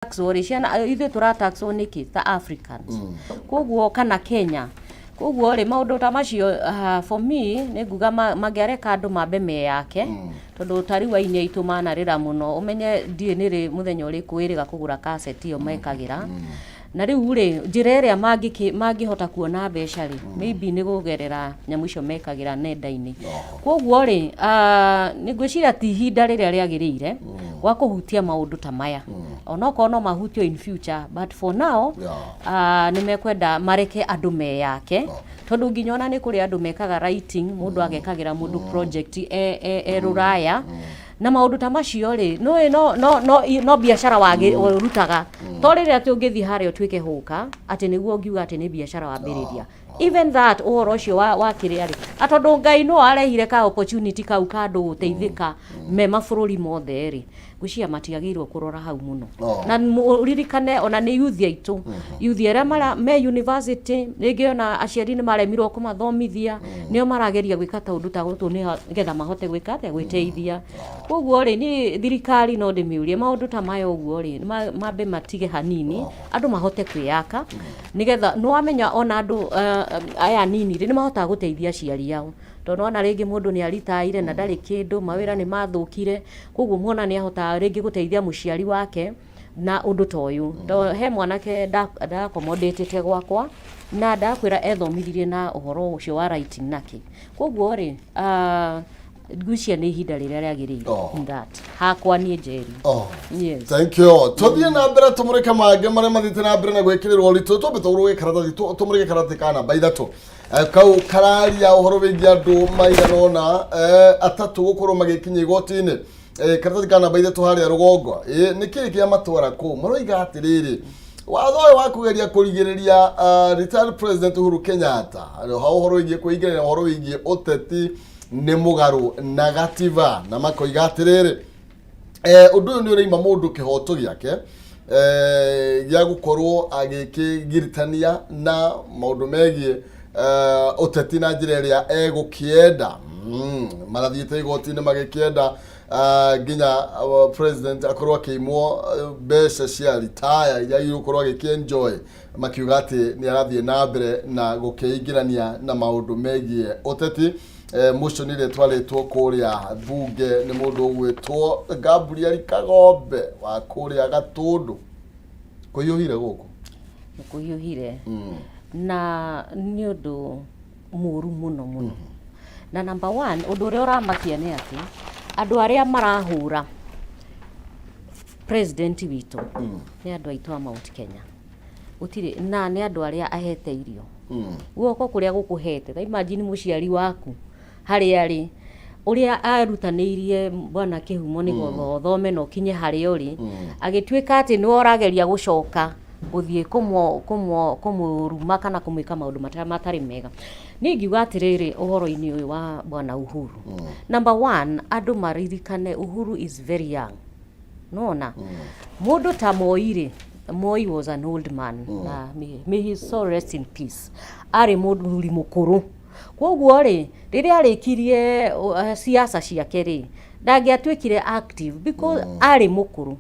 Taxwo rĩ, ciana ithuĩ tũrataxwo nĩkĩ ta Africans? Koguo kana Kenya, koguo rĩ, maũndũ ta macio, for me nĩ nguga mangĩareka andũ mambe meyake, tondũ ta rĩu aini aitũ manarĩra mũno. Ũmenye ndiũĩ nĩ rĩ mũthenya ũrĩkũ wĩrĩga kũgũra kaseti ĩyo mekagĩra. Na rĩu rĩ, njĩra ĩrĩa mangĩhota kuona mbeca rĩ, maybe nĩ kũgerera nyamũ icio mekagĩra nenda-inĩ. Koguo rĩ, nĩ ngwĩciria ti ihinda rĩrĩa rĩagĩrĩire gwa kũhutia maũndũ ta maya, onokorwo no mahutio in future, but for now nĩ mekwenda mareke andũ meyake, tondũ nginya ona nĩ kũrĩ andũ mekaga writing, mũndũ agekagĩra mũndũ project e rũraya na maũndũ ta macio rĩ, no no no no no biacara wagĩ ũrutaga, to rĩrĩa atĩ ũngĩthiĩ harĩa ũtuĩke hũka atĩ nĩguo ũngiuga atĩ nĩ biacara wambĩrĩria. Even that ũhoro ũcio wa kĩrĩa rĩ, tondũ Ngai no arehire ka opportunity kau ka andũ gũteithĩka me mabũrũri mothe rĩ, ngwĩciria matiagĩrĩirwo kũrora hau mũno. Na ũririkane ona nĩ youth aitũ, youth arĩa mara me university, rĩngĩ ona aciari nĩ maremirwo kũmathomithia, nĩo marageria gwĩka taũndũ ta gũtũ nĩgetha mahote gwĩka atĩa, gwĩteithia. Koguo rĩ, niĩ thirikari no ndĩmĩũrie, maũndũ ta maya ũguo rĩ, mambe matige hanini, andũ mahote kwĩyaka, nĩgetha nĩ wamenya ona andũ aya nini rĩ, nĩ mahotaga gũteithia aciari ao, tondũ ona rĩngĩ mũndũ nĩ aritaire na ndarĩ kĩndũ, mawĩra nĩ mathũkire, koguo mwana nĩ ahotaga rĩngĩ gũteithia mũciari wake na ũndũ ta ũyũ. To he mwanake ndakomodĩtĩte gwakwa na ndakwĩra ethomithirie na ũhoro ũcio wa writing nake. Koguo rĩ, ngwĩciria nĩ ihinda rĩrĩa rĩagĩrĩire in that hakwa niĩ Njeri. Yes. Thank you. Tuthiĩ na mbere tũmũrĩke mangĩ marĩa mathiĩte na mbere na gwĩkĩrĩrwo ũritũ. Twambe tũgũrũge karatathi, tũmũrĩke karatathi ka namba 3. Kau kararia ũhoro wĩgiĩ andũ maigana ũna, atatũ gũkorwo magĩkinya igoti-inĩ. Karatathi ka namba 3 harĩa rũgongo. Nĩ kĩĩ kĩa matwara kũu? Maroiga atĩrĩrĩ, watho ũyũ wa kũgeria kũrigĩrĩria retired President Uhuru Kenyatta ha ũhoro wĩgiĩ kwĩingĩria ũhoro wĩgiĩ ũteti nĩ mũgarũ na gatiba, na makoiga atĩrĩrĩ, ũndũ ũyũ nĩ ũraima mũndũ kĩhoto gĩake gĩa gũkorwo agĩkĩgiritania na maũndũ megiĩ ũteti na njĩra ĩrĩa egũkĩenda. Marathiĩte igoti-inĩ magĩkĩenda nginya president akorwo akĩimwo mbeca cia retire iria igũkorwo agĩkĩenjoy, makiuga atĩ nĩ arathiĩ na mbere na gũkĩingĩrania na maũndũ megiĩ ũteti. Motion ĩrĩa ĩtwarĩtwo kũrĩa bunge nĩ mũndũ ũgwĩtwo Gabriel Kagombe wa kũrĩa Gatũndũ. Kũhiũhire gũkũ. Nĩ kũhiũhire na nĩ ũndũ mũru mũno mũno. Na number one, ũndũ ũrĩa ũramakia nĩ atĩ andũ arĩa marahũra president witũ nĩ andũ aitũ a Mount Kenya, gũtirĩ na nĩ andũ arĩa ahete irio, guoko kũrĩa gũkũhete. Ta imagine mũciari waku harĩa arĩ, ũrĩa arutanĩirie bwana kĩhumo nĩgetha ũthome na ũkinye harĩa ũrĩ, agĩtuĩka atĩ nĩwe ũrageria gũcoka gũthiĩ kũmũruma kana kũmwĩka maũndũ matarĩ mega. Niĩ ingiuga atĩrĩrĩ, ũhoro-inĩ ũyũ wa bwana Uhuru, number one, andũ maririkane Uhuru is very young. Nona mũndũ ta Moi rĩ, Moi was an old man, na may his soul rest in peace, arĩ mũthuri mũkũrũ. Koguo rĩ, rĩrĩa arĩkirie siasa ciake rĩ, ndangĩatuĩkire active because arĩ mũkũrũ.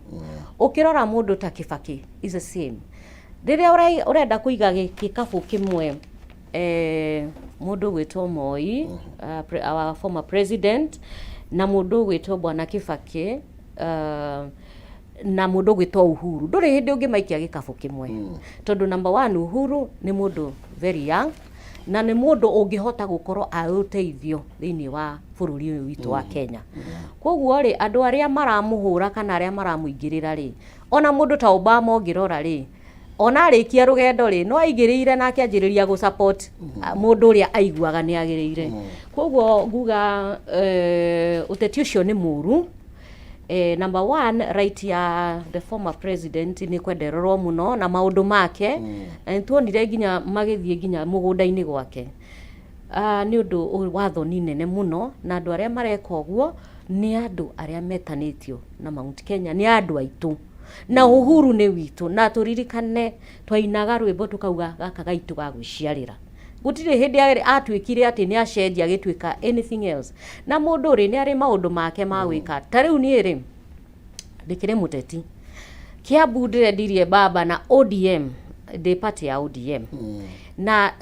Ũkĩrora mũndũ ta Kibaki is the same. Rĩrĩa ũrenda kũiga gĩkabũ kĩmwe, mũndũ gwĩtwo Moi, our former president, na mũndũ gwĩtwo bwana Kibaki, na mũndũ gwĩtwo Uhuru, ndũrĩ hĩndĩ ũngĩmaikia gĩkabũ kĩmwe, tondũ number one, Uhuru nĩ mũndũ very young na nĩ mũndũ ũngĩhota gũkorwo arĩ ũteithio thĩinĩ wa bũrũri ũyũ witũ wa Kenya. Koguo rĩ, andũ arĩa maramũhũra kana arĩa maramũingĩrĩra rĩ, ona mũndũ ta Obama ũngĩrora rĩ, ona arĩkia rũgendo rĩ, no aigĩrĩire na akĩanjĩrĩria gũ support mũndũ ũrĩa aiguaga nĩ agĩrĩire. Koguo nguga ũteti ũcio nĩ mũru. Number one, right ya the former president nĩ kwendererwo mũno na maũndũ make, na nĩ tuonire nginya magĩthiĩ nginya mũgũnda-inĩ gwake. Nĩ ũndũ wa thoni nene mũno, na andũ arĩa mareka ũguo nĩ andũ arĩa metanĩtio na Mount Kenya, nĩ andũ aitũ, na Uhuru nĩ witũ. Na tũririkane twainaga rwĩmbo tũkauga gaka gaitũ ga gwĩciarĩra, gũtirĩ hĩndĩ atuĩkire atĩ nĩ acenjia agĩtuĩka anything else. Na mũndũ rĩ, nĩ arĩ maũndũ make ma gwĩka. Ta rĩu niĩ rĩ, ndĩkĩrĩ mũteti. Kiambu ndĩrendirie baba na ODM, ndĩ party ya ODM. Na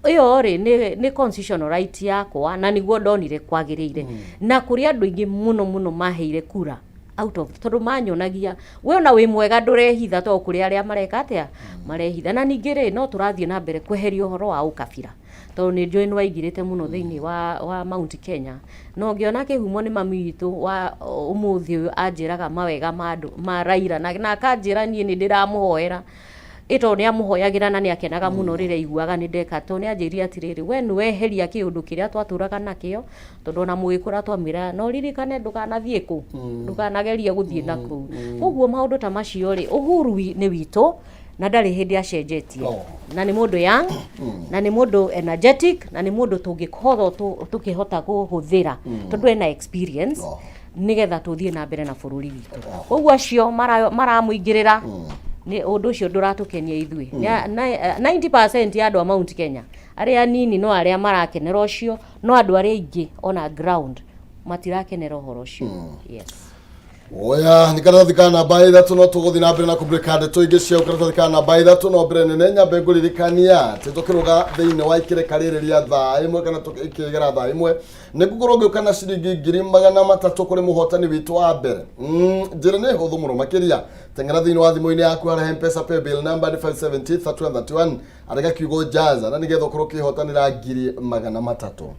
ĩyo rĩ nĩ constitutional right yakwa na nĩguo ndonire kwagĩrĩire. Na kũrĩ andũ aingĩ mũno mũno maheire kura out of tondũ manyonagia we ona wĩ mwega ndũrehitha, tondũ kũrĩ arĩa mareka atĩa, marehitha. Na ningĩ rĩ, no tũrathiĩ na mbere kweheria ũhoro wa ũkabira, tondũ nĩ njũĩ nĩ waingĩrĩte mũno thĩinĩ wa Mount Kenya. Na ũngĩona kĩhumo nĩ mami witũ wa ũmũthĩ ũyũ anjĩraga mawega ma andũ ma Raila, na akanjĩra niĩ nĩ ndĩramũhoera ĩ, tondũ nĩ amũhoyagĩra na nĩ akenaga mũno rĩrĩa aiguaga nĩ ndeka, tondũ nĩ anjĩrire atĩrĩrĩ, we nĩ weheria kĩũndũ kĩrĩa twatũraga nakĩo, tondũ ona mũgĩkũra twamwĩra no ririkane ndũkanathiĩ kũ, ndũkanagerie gũthiĩ na kũu. Koguo maũndũ ta macio rĩ, Uhuru nĩ witũ na ndarĩ hĩndĩ acenjetie. Na nĩ mũndũ young, na nĩ mũndũ energetic, na nĩ mũndũ tũngĩkorwo tũkĩhota kũhũthĩra tondũ ena experience nĩgetha tũthiĩ na mbere na bũrũri witũ. Koguo acio maramũingĩrĩra, nĩ ũndũ ũcio ndũratũkenia ithuĩ. 90% ya andũ a Mount Kenya arĩa anini no arĩa marakenera ũcio, no andũ arĩa aingĩ ona ground matirakenera ũhoro ũcio. Yes. Oya, nĩ karatathi ka namba 3, no tũgũthiĩ na mbere na kũmũrĩka ndeto ingĩ cia karatathi ka namba 3. No mbere nene nyambe ngũririkania atĩ tũkĩrũga thĩinĩ wa ikĩreka rĩrĩ rĩa thaa 1 kana ikĩgera thaa 1, nĩ ngũkorwo ngĩũka na ciringi 300,000 kũrĩ mũhotani witũ wa mbere. Njĩra nĩ hũthũ mũno makĩria. Teng'era thĩinĩ wa thimũ-inĩ yaku harĩa M-Pesa paybill number nĩ 570 3131, andĩka kiugo jaza na nĩgetha ũkorwo ũkĩhotanĩra 300,000.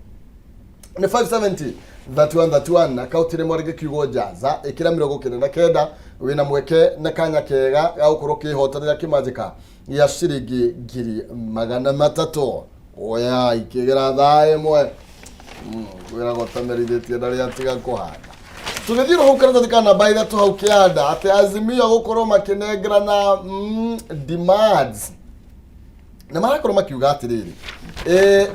Nĩ 570 3131, akaunti nĩ mwarĩke kiugo jaza, ĩkĩra 99, wĩna mweke na kanya kega ga gũkorwo ũkĩhotanĩra kĩmanjĩka gĩa ciringi 300,000. Oya, ikĩgera thaa 1, kwĩragwo tamerithĩtie ndarĩ atiga kũhanda. Tũgĩthiĩ hau karatathi ka namba 3 hau kĩanda, atĩ Azimio gũkorwo makĩnengerana demands, na marakorwo makiuga atĩrĩrĩ,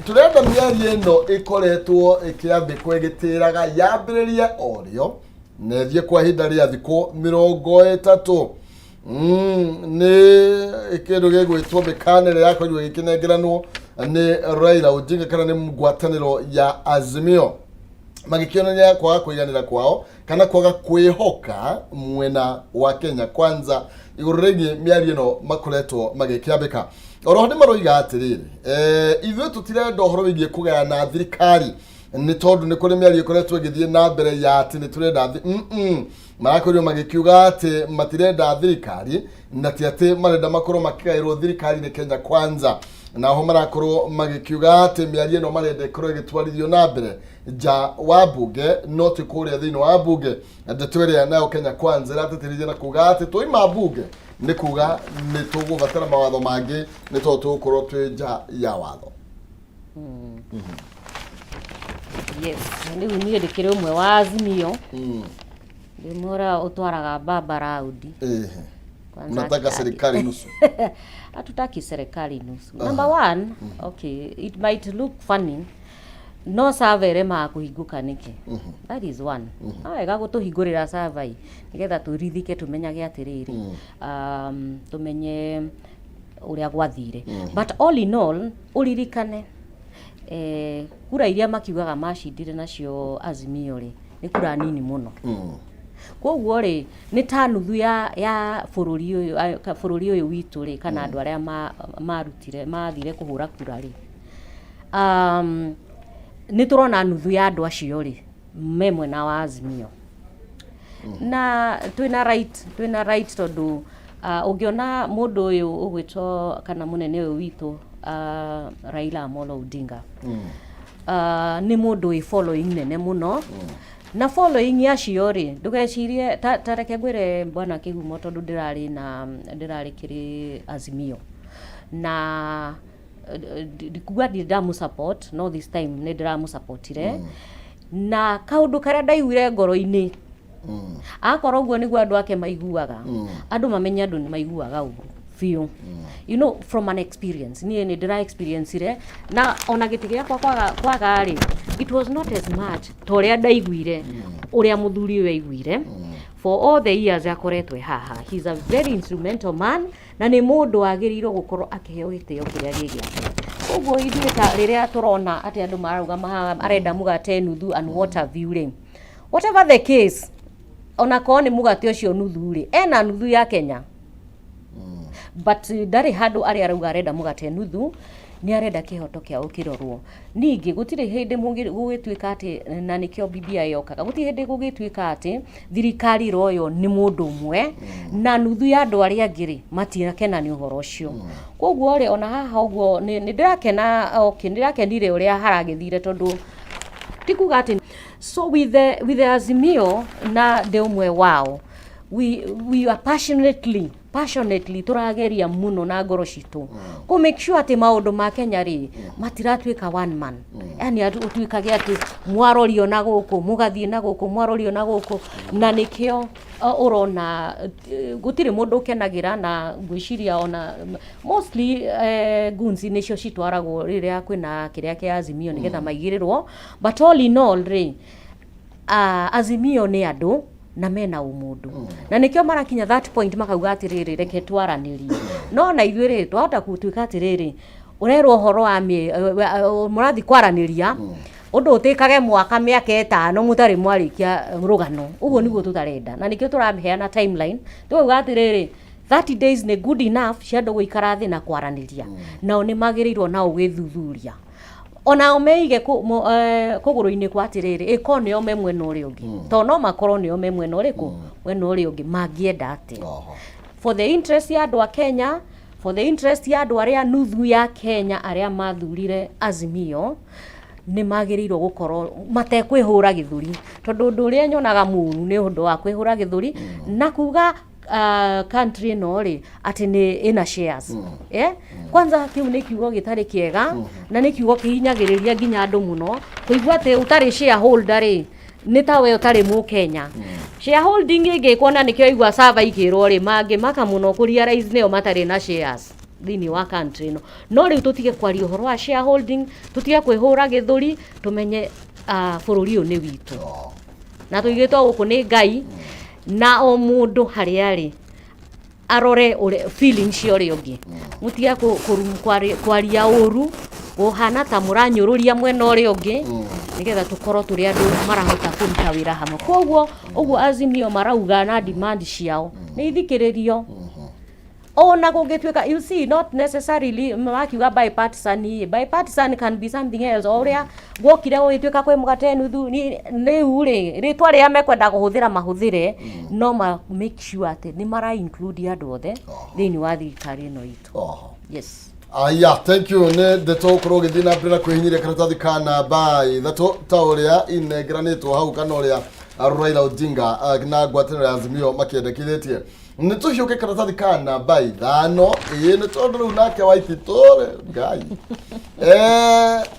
tũrenda mĩario ĩno ĩkoretwo ĩkĩambĩkwo ĩgĩtĩraga yambĩrĩrie o rĩo na ĩthiĩ kwa ihinda rĩa thikũ 30. Nĩ kĩndũ gĩgwĩtwo mĩkana ĩrĩa yakorirwo ĩgĩkĩnengeranwo nĩ Raila Odinga kana nĩ ngwatanĩro ya Azimio, magĩkĩonania kwaga kũiganĩra kwao kana kwaga kwĩhoka mwena wa Kenya Kwanza igũrũ rĩgiĩ mĩario ĩno makoretwo magĩkĩambĩka. Oroho nĩ maroiga atĩrĩrĩ, ithuĩ tũtirenda ũhoro wĩgiĩ kũgayana thirikari, nĩ tondũ nĩ kũrĩ mĩario ĩkoretwo ĩgĩthiĩ na mbere ya atĩ nĩ tũrenda marakorirwo magĩkiuga atĩ matirenda thirikari na ti atĩ marenda makorwo makĩgaĩrwo thirikari nĩ Kenya Kwanza. Naho marakorwo magĩkiuga atĩ mĩario ĩno marenda ĩkorwo ĩgĩtwarithio na mbere nja wa mbunge, no ti kũrĩa thĩinĩ wa mbunge. Ndeto ĩrĩa nayo Kenya Kwanza ĩratĩtĩrithia na kuga atĩ twaima mbunge nĩ kuga nĩ tũgũbatara mawatho mangĩ, nĩ tondũ tũgũkorwo twĩ nja ya watho. Yes, rĩu niĩ ndĩkĩrĩ ũmwe wa Azimio, ndĩ ũmwe ũrĩa ũtwaraga baba raundi. Kwanza Mnataka serikali nusu. Hatutaki serikali nusu. Number one, okay, it might look funny, no server ĩremaga kũhingũka nĩkĩ? That is one. No wega gũtũhingũrĩra server ĩ, nĩgetha tũrithike, tũmenyage atĩrĩrĩ, tũmenye ũrĩa gwathire. But all in all, ũririkane kura iria makiugaga macindire nacio Azimio rĩ, nĩ kura nini mũno. Koguo rĩ, nĩ ta nuthu ya bũrũri ũyũ, bũrũri ũyũ witũ rĩ, kana andũ arĩa marutire mathire kũhũra kura rĩ, nĩ tũrona nuthu ya andũ acio rĩ me mwena wa Azimio. Na twĩna right tondũ ũngĩona mũndũ ũyũ ũgwĩtwo kana mũnene ũyũ witũ, Raila Amolo Odinga, nĩ mũndũ wĩ following nene mũno, na following acio rĩ, ndũgecirie ta reke ngwĩre, bwana Kĩhumo, tondũ ndĩrarĩ na ndĩrarĩ kĩrĩ Azimio na ndikuga ndirĩ ndamũ support, no this time nĩ ndĩramũsupportire na kaũndũ karĩa ndaiguire ngoro-inĩ, akorwo ũguo nĩguo andũ ake maiguaga, andũ mamenye andũ nĩ maiguaga ũru biũ, from an experience. Niĩ nĩ ndĩra experience na ona gĩtĩ gĩakwa kwaga rĩ, it was not as much ta ũrĩa ndaiguire, ũrĩa mũthuri ũyũ aiguire for all the years akoretwo e haha. He is a very instrumental man na nĩ mũndũ wagĩrĩirwo gũkorwo akĩheo gĩtĩo kĩrĩa gĩ gĩake. Koguo ithuĩ ta rĩrĩa tũrona atĩ andũ mararũgama haha arenda mũgate nuthu and what have you rĩ, whatever the case, ona korwo nĩ mũgate ũcio nuthu rĩ, ena nuthu ya Kenya. But ndarĩ handũ arĩa arauga arenda mũgate nuthu, nĩ arenda kĩhoto kĩao kĩrorwo. Ningĩ gũtirĩ hĩndĩ gũgĩtuĩka atĩ, na nĩkĩo BBI yokaga, gũtirĩ hĩndĩ gũgĩtuĩka atĩ thirikari ĩroywo nĩ mũndũ ũmwe na nuthu ya andũ arĩa angĩ rĩ matirakena nĩ ũhoro ũcio. Koguo rĩ, ona haha ũguo nĩ ndĩrakena, okay, nĩ ndĩrakenire ũrĩa haragĩthire tondũ ti kuga atĩ so with the Azimio na ndĩ ũmwe wao, we are passionately tũrageria mũno na ngoro citũ kũ make sure atĩ maũndũ ma Kenya rĩ matiratuĩka one man, yani ũtuĩkage atĩ mwarorio na gũkũ, mũgathiĩ na gũkũ, mwarorio na gũkũ. Na nĩkĩo ũrona gũtirĩ mũndũ ũkenagĩra, na ngwĩciria ona mostly goons nĩcio citwaragwo rĩrĩa kwĩna kĩrĩa kĩa Azimio nĩgetha maigĩrĩrwo. But all in all rĩ, Azimio nĩ andũ na mena ũmũndũ, na nĩkĩo marakinya that point makauga atĩrĩrĩ, reke twaranĩrie. No na ithuĩ rĩ, twahota gũtuĩka atĩrĩrĩ, ũrerwo ũhoro wa mũrathiĩ kwaranĩria ũndũ ũtĩkage mwaka, mĩaka 5 mũtarĩ mwarĩkia rũgano. Ũguo nĩguo tũtarenda, na nĩkĩo tũraheana timeline, tũkauga atĩrĩrĩ, 30 days nĩ good enough cia andũ gũikara thĩ na kwaranĩria. Nao nĩ magĩrĩirwo nao gwĩthuthuria, onao meige kũgũrũ-inĩ kwa atĩrĩrĩ, ĩko nĩo me mwena ũrĩa ũngĩ, tondũ no makorwo nĩo me mwena ũrĩkũ, mwena ũrĩa ũngĩ, mangĩenda atĩa for the interest ya andũ a Kenya, for the interest ya andũ arĩa nuthu ya Kenya arĩa mathurire Azimio. Nĩ magĩrĩirwo gũkorwo matekwĩhũra gĩthũri, tondũ ũndũ ũrĩa nyonaga mũru nĩ ũndũ wa kwĩhũra gĩthũri na kuga country ĩno rĩ atĩ nĩ ĩna shares. Eh? Kwanza kĩu nĩ kiugo gĩtarĩ kĩega, na nĩ kiugo kĩhinyagĩrĩria nginya andũ mũno kũigua atĩ ũtarĩ shareholder rĩ, nĩ ta we ũtarĩ mũkenya. Shareholding ĩngĩkwo, na nĩkĩo igua sava ikĩrwo rĩ, mangĩmaka mũno kũ realize nĩo matarĩ na shares thĩinĩ wa country ĩno. No rĩu tũtige kwaria ũhoro wa shareholding, tũtige kwĩhũra gĩthũri, tũmenye bũrũri ũyũ nĩ witũ na tũigĩtwo gũkũ nĩ Ngai, na o mũndũ harĩa arĩ arore ũrĩa feelings cia ũrĩa ũngĩ. Mũtige kwaria ũru gũhana ta mũranyũrũria mwena ũrĩa ũngĩ, nĩgetha tũkorwo tũrĩ andũ marahota kũruta wĩra hamwe. Koguo ũguo Azimio marauga na demand ciao nĩ ithikĩrĩrio, ona kũngĩtuĩka, you see, not necessarily makiuga bipartisan. Bipartisan can be something else. O ũrĩa guokire gũgĩtuĩka kwĩ mũgate nuthu, rĩu rĩ, rĩtwa rĩrĩa mekwenda kũhũthĩra mahũthĩre, no ma make sure atĩ nĩ mara include andũ othe thĩinĩ wa thirikari ĩno itũ. Yes. Aya, thank you. Nĩ ndeto ũkorwo ũgĩthiĩ na mbere na kwĩhinyĩria karatathi ka namba 3 ta ũrĩa inengeranĩtwo hau, kana ũrĩa Raila Odinga na ngwatanĩro ya Azimio makĩendekithĩtie. Nĩ tũhiũke karatathi ka namba 5. Ĩĩ, nĩ tondũ rĩu nake Waititũ rĩ, Ngai,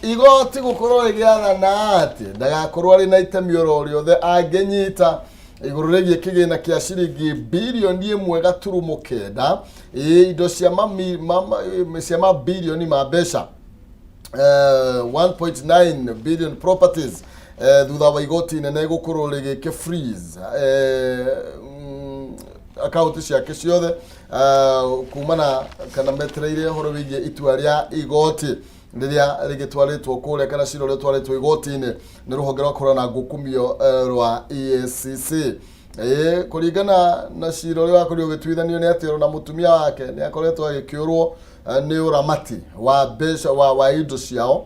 igoti gũkorwo rĩgĩathana atĩ ndagakorwo arĩ na itemi oro rĩothe angĩnyita igũrũ rĩgiĩ kĩgĩna kĩa ciringi birioni 1.9, ĩĩ, indo cia mami, mama, cia mabirioni ma mbeca, 1.9 billion properties, thutha wa igoti inene gũkorwo rĩgĩke freeze akaunti ciake ciothe kumana kana metereire ũhoro wĩgiĩ itua rĩa igoti rĩrĩa rĩgĩtwarĩtwo kũrĩa, kana cira ũrĩa ũtwarĩtwo igoti-inĩ nĩ rũhonge rwa kũrora na ngukumio rwa EACC. Ĩĩ, kũringana na cira ũrĩa wakorirwo ũgĩtuithanio nĩ atĩ ona mũtumia wake nĩ akoretwo agĩkĩũrwo nĩ ũramati wa mbeca wa indo ciao,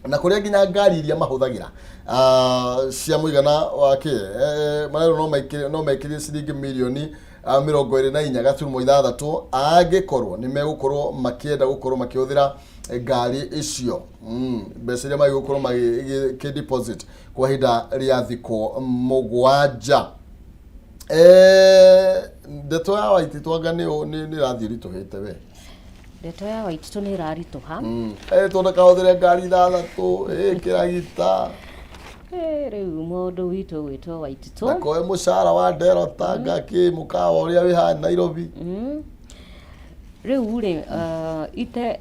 na kũrĩa nginya ngari iria mahũthagĩra cia mũigana wa kĩ marerwo no mekĩrie ciringi mirioni 24.6 angĩkorwo nĩ megũkorwo makĩenda gũkorwo makĩhũthĩra ngari icio, mbeca iria magĩgũkorwo magĩkĩ deposit kwa ihinda rĩa thikũ 7. Ndeto ya Waititũ anga nĩ ĩrathiĩ ĩritũhĩte we? Ndeto ya Waititũ nĩ ĩraritũha. Tondũ kahũthĩre ngari ithathatũ, kĩragita. Rĩu mũndũ witũ gwĩtwo Waititũ ndakoe mũcara wa nderota ngakĩ mũkawa ũrĩa wĩ haha Nairobi. Rĩu rĩ, ite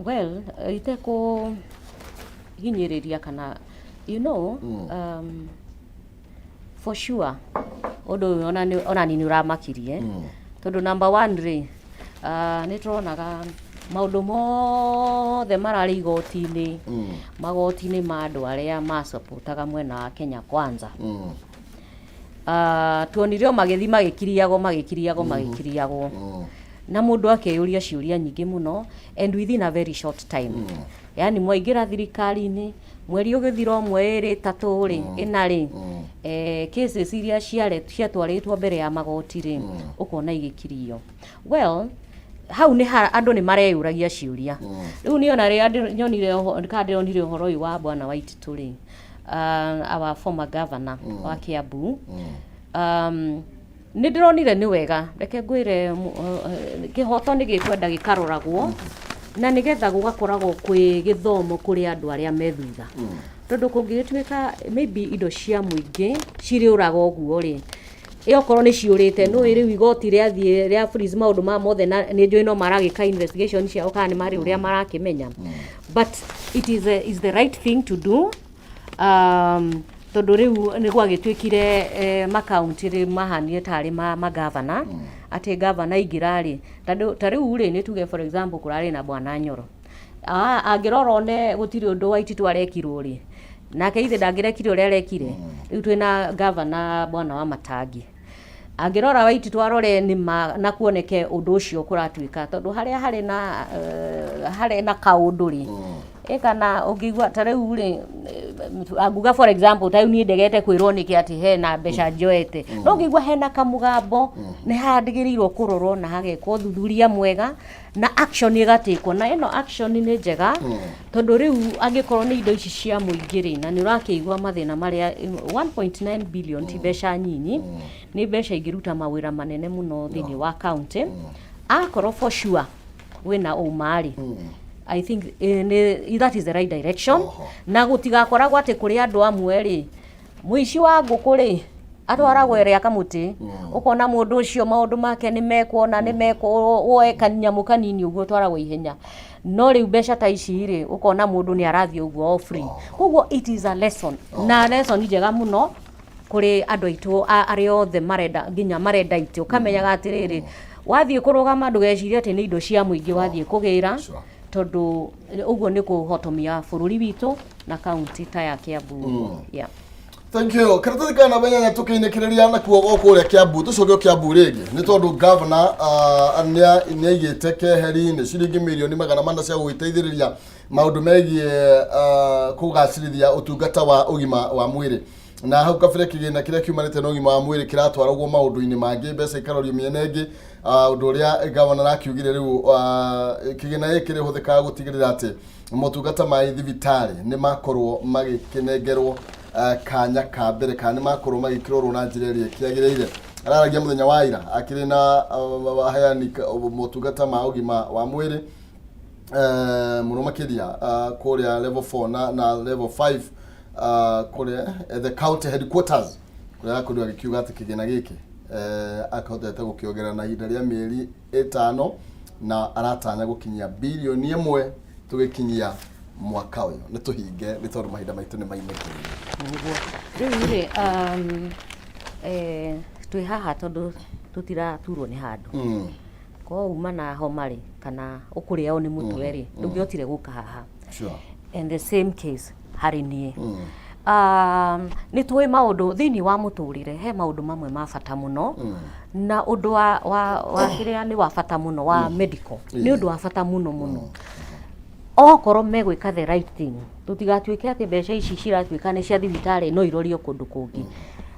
well, ite kũhinyĩrĩria kana for sure ũndũ ũyũ ona ni nĩ ũramakirie, tondũ number one rĩ, nĩ tũronaga maũndũ mothe mararĩ igoti-inĩ, magoti-inĩ ma andũ arĩa macapotaga mwena wa Kenya Kwanza. Tuonire o magĩthiĩ magĩkiriagwo, magĩkiriagwo, magĩkiriagwo. Na mũndũ akeyũria ciũria nyingĩ mũno, and within a very short time. Yani mwaingĩra thirikari-inĩ, mweri ũgĩthira ũmwe, ĩrĩ, ĩtatũ rĩ, ĩna rĩ, cases iria ciatwarĩtwo mbere ya magoti rĩ, ũkona igĩkirio. Well, hau nĩ ha andũ nĩ mareyũragia ciũria. Rĩu niĩ ona rĩrĩa nyonire kana ndĩronire ũhoro ũyũ wa Bwana Waititu rĩ, our former governor wa Kiambu, nĩ ndĩronire nĩ wega. Reke ngwĩre, kĩhoto nĩ gĩkwenda gĩkaroragwo, na nĩgetha gũgakoragwo kwĩ gĩthomo kũrĩ andũ arĩa me thutha, tondũ kũngĩgĩtuĩka maybe indo cia mũingĩ cirĩũraga ũguo rĩ, ĩ okorwo nĩ ciũrĩte, nũĩ rĩu igoti rĩathiĩ rĩa freeze maũndũ maya mothe, na nĩ njũĩ no maragĩka investigation ciao kana nĩ marĩ ũrĩa marakĩmenya, but it is the right thing to do, tondũ rĩu nĩ gwagĩtuĩkire makaunti rĩ mahanire tarĩ ma magavana, atĩ gavana aingĩra rĩ, tondũ ta rĩu rĩ, nĩ tuge for example kũrarĩ na Bwana Nyoro. Ah, angĩrora one gũtirĩ ũndũ Waititu arekirwo rĩ, nake ithe ndangĩrekire ũrĩa arekire. Rĩu twĩna gavana Bwana wa Matangi, angĩrora Waititu arore nĩma na kuoneke ũndũ ũcio kũratuĩka, tondũ harĩa harĩ na harĩ na kaũndũ rĩ, ĩ kana ũngĩigua ta rĩu rĩ, anguga for example, ta rĩu niĩ ndegete kwĩrwo nĩkĩ atĩ hena mbeca njoete, no ũngĩigua hena kamũgambo, nĩ handĩgĩrĩirwo kũrorwo na hagekwo ũthuthuria mwega na action ĩgatĩkwo. Na ĩno action nĩ njega, tondũ rĩu angĩkorwo nĩ indo ici cia mũingĩ rĩ, na nĩ ũrakĩigua mathĩna marĩa, 1.9 billion ti mbeca nyinyi, nĩ mbeca ingĩruta mawĩra manene mũno thĩinĩ wa county. Akorwo for sure wĩna ũma rĩ, I think that is the right direction. Na gũtigakoragwo atĩ kũrĩ andũ amwe rĩ, mũici wa ngũkũ rĩ, atwaragwo ĩrĩa kamũtĩ, ũkona mũndũ ũcio maũndũ make nĩ mekwo na nĩ mekwo, woe kanyamũ kanini ũguo twaragwo ihenya. No rĩu mbeca ta ici rĩ, ũkona mũndũ nĩ arathiĩ ũguo o free. Koguo it is a lesson, na lesson njega mũno kũrĩ andũ aitũ arĩa othe marenda, nginya marenda itĩ, ũkamenyaga atĩrĩrĩ, wathiĩ kũrũgama ndũgecirie atĩ nĩ indo cia mũingĩ wathiĩ kũgĩra, tondũ ũguo nĩ kũhotomia bũrũri witũ na kaunti ta ya Kiambu, yeah. Thank you. Karatathi ka namba 8 tũkĩinĩkĩrĩria nakuo gũkũ ũrĩa Kiambu, tũcoke o Kiambu rĩngĩ, nĩ tondũ governor nĩ aigĩte keheri-inĩ ciringi mirioni 400 cia gũgĩteithĩrĩria maũndũ megiĩ kũgacĩrithia ũtungata wa ũgima wa mwĩrĩ. Na hau kabere kĩgĩna kĩrĩa kiumanĩte na ũgima wa mwĩrĩ kĩratwaragwo maũndũ-inĩ mangĩ, mbeca ikarorio mĩena ĩngĩ. Ũndũ ũrĩa governor arakiugire rĩu, kĩgĩna gĩkĩ kĩrĩhũthĩkaga gũtigĩrĩra atĩ motungata ma thibitarĩ nĩ makorwo magĩkĩnengerwo kanya ka mbere, kana nĩ makorwo magĩkĩrorwo na njĩra ĩrĩa ĩkĩagĩrĩire. Araragia mũthenya wa ira akĩrĩ na aheani motungata ma ũgima wa mwĩrĩ, mũno makĩria kũrĩa level 4 na level 5, kũrĩa the county headquarters, kũrĩa akorirwo agĩkiuga atĩ kĩgĩna gĩkĩ akahotete gũkĩongerera na ihinda rĩa mĩeri 5, na aratanya gũkinyia 1 birioni tũgĩkinyia mwaka ũyũ. Nĩ tũhinge nĩ tondũ mahinda maitũ nĩ mainĩkĩrĩire. Nĩguo rĩu rĩ, twĩ haha tondũ tũtiraturwo nĩ handũ. Korwo uma na homa rĩ, kana ũkũrĩao nĩ mũtwe rĩ, ndũngĩhotire gũka haha. And the same case harĩ niĩ. Nĩ tũĩ maũndũ thĩinĩ wa mũtũrĩre, he maũndũ mamwe ma bata mũno, na ũndũ wa kĩrĩa nĩ wa bata mũno wa medical, nĩ ũndũ wa bata mũno mũno. Okorwo megwĩka the right thing, tũtigatuĩke atĩ mbeca ici ciratuĩka nĩ cia thibitarĩ no irorio kũndũ kũngĩ.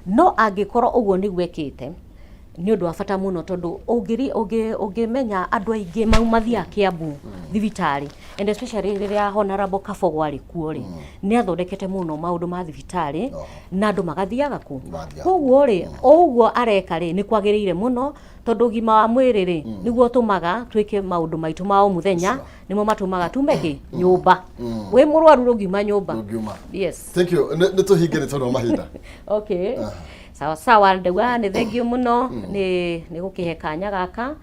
No angĩkorwo ũguo nĩguo ĩkĩte, nĩ ũndũ wa bata mũno, tondũ ũngĩmenya andũ aingĩ mau mathiaga Kiambu thibitarĩ, and especially rĩrĩa Honorable Kabogo arĩ kuo rĩ, nĩ athondekete mũno maũndũ ma thibitarĩ na andũ magathiaga kũ. Magathiaga. Koguo rĩ, o ũguo areka rĩ, nĩ kwagĩrĩire mũno, tondũ ũgima wa mwĩrĩ rĩ, nĩguo ũtũmaga twĩke maũndũ maitũ ma o mũthenya, nĩmo matũmaga tume kĩ nyũmba. Wĩ mũrwaru ndũngiuma nyũmba. Ndũngiuma. Yes. Thank you. Nĩ tũhinge nĩ tondũ wa mahinda. Okay, sawa sawa. Ndauga nĩ thank you mũno nĩ gũkĩhe kanya gaka,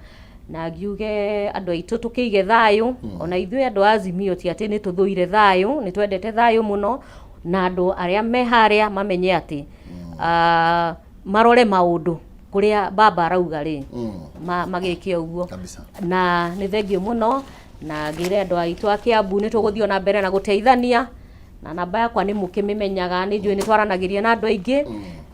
na ngiuge andũ aitũ tũkĩige thayũ. Ona ithuĩ andũ a Azimio ti atĩ nĩ tũthũire thayũ, nĩ twendete thayũ mũno, na andũ arĩa me harĩa mamenye atĩ marore maũndũ kũrĩa baba arauga rĩ, magĩke ũguo. Kabisa. Na nĩ thank you mũno, na ngĩre andũ aitũ a Kiambu nĩ tũgũthiĩ ona mbere na gũteithania, na namba yakwa nĩ mũkĩmĩmenyaga, nĩ njũĩ nĩ twaranagĩria na andũ aingĩ.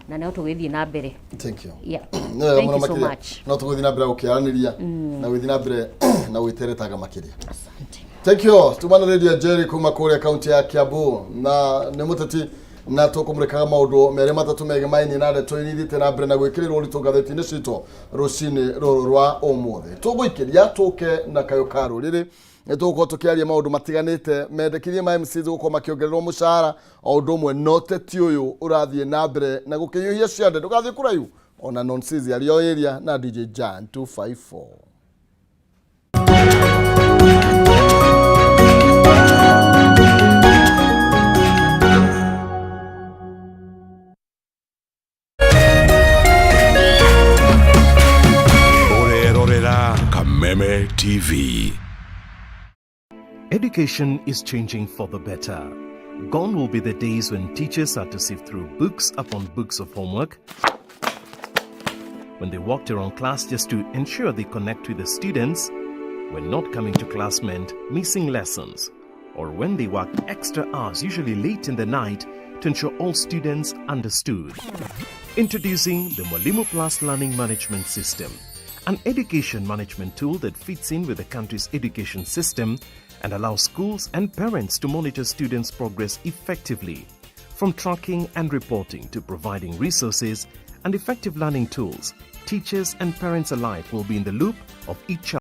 Na no tũgĩthiĩ na mbere. Thank you. Yeah. Nĩ wega Thank mũno you so makĩria. much. No tũgũthiĩ na mbere gũkĩaranĩria na gũthiĩ na mbere na gwĩteretanga makĩria. Asante. Thank you. Tumanĩrĩria Jerry kuma kũrĩa kaunti ya Kiambu na nĩ mũteti na tũkũmũrĩkaga maũndũ merĩ matatũ megemainie na ndeto iria ithiĩte na mbere na gwĩkĩrĩrwo ũritũ ngathĩti-inĩ citũ rũcinĩ rũrũ rwa ũmũthĩ. Tũgũikĩria tũke na kayũ ka rũrĩrĩ, nĩ tũgũkorwo tũkĩaria maũndũ matiganĩte, mendekithia ma MCs gũkorwo makĩongererwo mũcara o ũndũ ũmwe na ũteti ũyũ ũrathiĩ na mbere na gũkĩhiũhia ciande. Ndũgathiĩ kũraihu ona nonsense arĩ o area na DJ Jan 254. Ũrerorera Kameme TV. Education is changing for the better. Gone will be the days when teachers had to sift through books upon books of homework, when they walked around class just to ensure they connect with the students, when not coming to class meant missing lessons, or when they worked extra hours, usually late in the night, to ensure all students understood. Introducing the Mwalimu Plus Learning Management System, an education management tool that fits in with the country's education system and allows schools and parents to monitor students' progress effectively. From tracking and reporting to providing resources and effective learning tools, teachers and parents alike will be in the loop of each